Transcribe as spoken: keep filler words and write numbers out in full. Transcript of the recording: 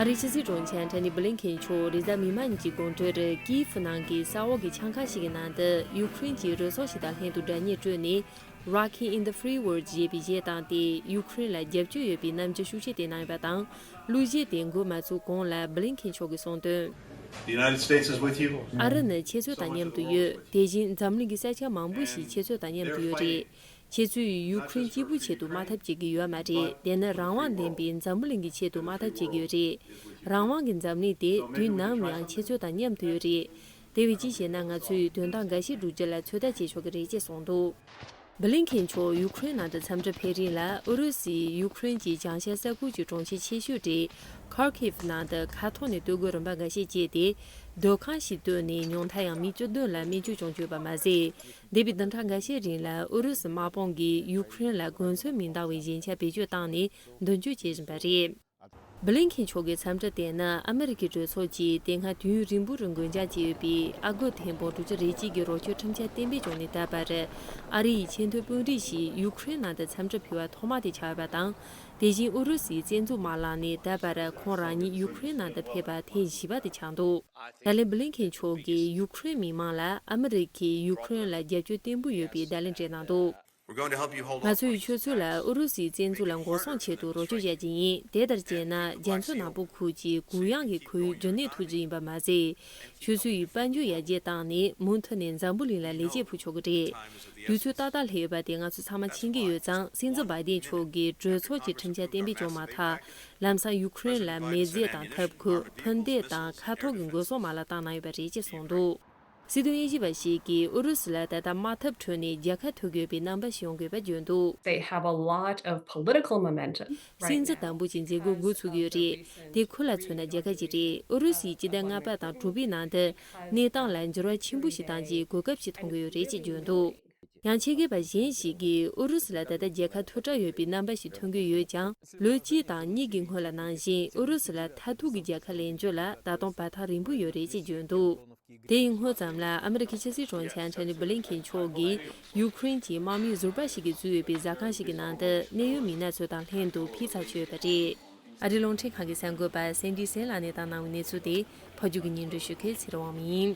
ཨ་རིའི་ཕྱི་སྲིད་དྲུང་ཆེ་ཨན་ཐོ་ནི་བྷི་ལིན་ཁེན་མཆོག་རེས་གཟའ་མིག་དམར་ཉིན་གྱི་དགོང་དྲོར་ཀིའིབ་ནང་གི་ས་འོག་གི་ཆང་ཁང་ཞིག་གི་ནང་དུ་ཡུ་ཁུ་རེན་གྱི་རུ་ཚོགས་ཤིག་དང་ལྷན་དུ་སྒྲ་སྙན་དཀྲོལ་ནས། Rocking in the Free World ཞེས་པའི་གཞས་བཏང་སྟེ། ཡུ་ཁུ་རེན་ལ་རྒྱབ་སྐྱོར་ཡོད་པའི་རྣམ་འགྱུར་ཤུགས་ཆེ་བསྟན་གནང་ཡོད་པ་དང་། གླུ་གཞས་དེ་འགོ་མ་ཚུགས་གོང་ལ་བྷི་ལིན་ཁེན་མཆོག་གིས་གསུངས་དོན། The United States is with you. ཨ་རི་ནི་ཁྱེད་ཚོ་དང་མཉམ་དུ་ཡོད། དེ་བཞིན་འཛམ་གླིང་གི་ས་ཆ་མང་པོ་ཞིག་ཁྱེད་ཚོ་དང་མཉམ་དུ་ཡོད་རེད། ཁྱེད་ཚོས་ཡུ་ཁུ་རེན་གཅིག་པུ་ཆེད་དུ་དམག་འཐབ་བྱེད་ཀྱི་ཡོད་མ་རེད། དེ་ནི་རང་དབང་ལྡན་པའི་འཛམ་བུ་གླིང་གི་ཆེད་དུ་དམག་འཐབ་བྱེད་ཀྱི་ཡོད་རེད། རང་དབང་གི་འཛམ་གླིང་དེ་དུས་ནམ་ཡང་ཁྱེད་ཚོ་དང་མཉམ་དུ་ཡོད་རེད། དེ་བས་ཅི་ཞེ་ན། ང་ཚོས་དོན་དག་འགའ་ཤས་བསྒྲུབ་རྒྱུ་ལ་ཚོད་ལྟ་བྱེད་ཆོག་གི་རེད་ཅེས་གསུངས་འདུག་བྷི་ལིན་ཁེན་མཆོག་ཡུ་ཁུ་རེན་ནང་དུ་འཚམས་འདྲི་ཕེབས་རིང་ལ། ཨུ་རུ་སུས་ཡུ་ཁུ་རེན་གྱི་བྱང་ཤར་ས་ཁུལ་གྱི་གྲོང་ཁྱེར་ཆེ་ཤོས་རེད། ཁར་ཁིབ་ནང་དུ་མཁའ་ཐོག་ནས་སྡོད་དགོས་རིམ་པ་འགའ་ཤས་བཅད་དེ། སྡོད་ཁང་ཞིག་བཏོད་ནས་ཉུང་མཐའ་ཡང་མི་བཅུ་བདུན་ལ་སྨན་བཅོས་བྱུང་ཡོད་པ་མ་ཟད། འདས་པའི་བདུན་ཕྲག་འགའ་ཤས་རིང་ལ་ཨུ་རུ་སུ་དམག་དཔུང་གིས་ཡུ་ཁུ་རེན་ལ་གོ་མཚོན་མི་འདང་བའི་ཞན་ཆ་བེད་སྤྱོད་བཏང་ནས་མདུན་སྐྱོད་བྱེད་བཞིན་པ་རེད། བྷི་ལིན་ཁེན་མཆོག་གི་འཚམས་འདྲི་དེ་ནི་ཨ་མི་རི་ཀའི་གྲོས་ཚོགས་ཀྱིས་དེ་སྔ་དུས་ཡུན་རིང་པོར་མགོན་སྐྱབས་བྱས་ཡོད་པའི་ཨ་སྒོར་ཐེར་འབུམ་དྲུག་ཅུ་རེ་གཅིག་གི་རོགས་སྐྱོར་ཁྲིམས་འཆར་གཏན་འབེབས་བྱུང་ནས་ད་བར། ཨ་རི་ཡི་ཆེས་མཐོའི་དཔོན་རིགས་ཤིག་ཡུ་ཁུ་རེན་ནང་དུ་འཚམས་འདྲི་ཕུལ་བ་ཐོག་མ་དེ་ཆགས་ཡོད་པ་དང་། དེ་བཞིན་ཨུ་རུ་སུའི་བཙན་འཛུལ་མ་ལངས་ནས་ད་བར་ཁོང་རང་ཉིད་ཡུ་ཁུ་རེན་ནང་དུ་ཕེབས་པ་ཐེངས་བཞི་པ་དེ་ཆགས་འདུག་ད་ལན་བྷི་ལིན་ཁེན་མཆོག་གིས་ཡུ་ཁུ་རེན་མི་མང་ལ་ཨ་མི་རི་ཀས་ཡུ་ཁུ་རེན་ལ་རྒྱབ་སྐྱོར་བརྟན་པོ་ཡོད་པའི་བརྡ་ལན་སྤྲད་གནང་འདུག We're going to help you hold ང་ཚོས་ཁྱོད་ཚོ་ལ་ཨུ་རུ་སུའི་བཙན་འཛུལ་ལ་འགོག་སྲུང་ཆེད་དུ་རོགས་སྐྱོར་བྱ་རྒྱུ་ཡིན། དེ་ལྟར་བྱས་ན། རྒྱ་མཚོ་ནག་པོ་ཁུལ་གྱི་གུ་ཡངས་ཀྱི་ཁོར་ཡུག་རྒྱུན་གནས་ཐུབ་རྒྱུ་ཡིན་པ་མ་ཟད། ཁྱོད་ཚོས་དཔལ་འབྱོར་ཡར་རྒྱས་བཏང་ནས་མུ་མཐུད་ནས་འཛམ་བུ་གླིང་ལ་ལེགས་སྐྱེས་ཕུལ་ཆོག་གི་རེད། དུས་ཚོད་ཏག་ཏག་སླེབས་ཡོད་པ་དེ་ང་ཚོ་ཚང་མ་མཁྱེན་གྱི་ཡོད་ཙང་། སྲིད་འཛིན་བྷའི་ཌེན་མཆོག་གིས་གྲོས་ཚོགས་ཀྱི་ཁྲིམས་འཆར་གཏན་འབེབས་བྱུང་མ་ཐག་ལམ་སང་ཡུ་ཁུ་རེན་ལ་མེ་རྫས་དང་ཐབས་ཁུལ། མཐུན་སྡེབ་དང་མཁའ་ཐོག་གི་འགོག་སྲུང་མ་ལག་བཏང་གནང་ཡོད་པ་རེད་ཅེས་གསུངས་འདུག་སྲིད་དོན་དབྱེ་ཞིབ་པ་ཞིག་གིས་ཨུ་རུ་སུ་ལ་ད་ལྟ་དམག་འཐབ་ཁྲོད་ནས་རྒྱལ་ཁ་ཐོབ་དགོས་པའི་རྣམ་པ་ཞིག་ཡོང་དགོས་པ་བརྗོད་འདུག They have a lot of political momentum right སྲིད་འཛིན་now དང་པོ་གྱི་མཛད་སྒོ་འགོ་ཚུགས་ཀྱི་ཡོད་རེད། དེ་ཁོ་ལ་མཚོན་ན་རྒྱལ་ཁ་ཅིག་རེད། ཨུ་རུ་སུས་སྤྱི་ཟླ་ལྔ་པ་དང་དྲུག་པའི་ནང་དུ་གནས་སྟངས་ལ་འགྱུར་བ་ཆེན་པོ་ཞིག་གཏང་རྒྱུའི་གོ་སྐབས་ཤིག་མཐོང་གི་ཡོད་རེད་ཅེས་བརྗོད་འདུག་ཡང་ཆེད་མཁས་པ་གཞན་ཞིག་གིས་ཨུ་རུ་སུ་ལ་ད་ལྟ་རྒྱལ་ཁ་མཐོ་དྲགས་ཡོད་པའི་རྣམ་པ་ཞིག་ཐོན་གྱི་ཡོད་ཀྱང་། ལོ་གཅིག་དང་གཉིས་ཀྱི་སྔོན་ལ་ནང་བཞིན་ཨུ་རུ་སུ་ལ་མཐར་ཐུག་གི་རྒྱལ་ཁ་ལེན་རྒྱུ་ལ་ད་དུང་བར་ཐག་རིང་པོ་ཡོད་རེད་ཅེས་བརྗོད་འདུག་དེ་ཡི་སྔོན་ཙམ་ལ་ཨ་མི་རི་ཀའི་ཕྱི་སྲིད་དྲུང་ཆེ་ཨན་ཐོ་ནི་བྷི་ལིན་ཁེན་མཆོག་གིས་ཡུ་ཁུ་རེན་གྱི་དམག་མི་ཟུར་པ་ཞིག་གིས་འཛུལ་ཡོད་པའི་ཟ་ཁང་ཞིག་གི་ནང་དུ་གནད་ཡོད་མི་སྣ་ཚོ་དང་ལྷན་དུ་ཕེབས་ཚར་ཡོད་པ་རེད། ཨ་རིའི་རླུང་འཕྲིན་ཁང་གི་གསར་འགོད་པ་སེན་ཌི་སེན་ལགས་ནས་བཏང་གནང་བའི་གནས་ཚུལ་དེ་ཕབ་སྒྱུར་གྱིས་སྙན་སྒྲོན་ཞུ་མཁན་ཚེ་རིང་དབང་མོ་ཡིན།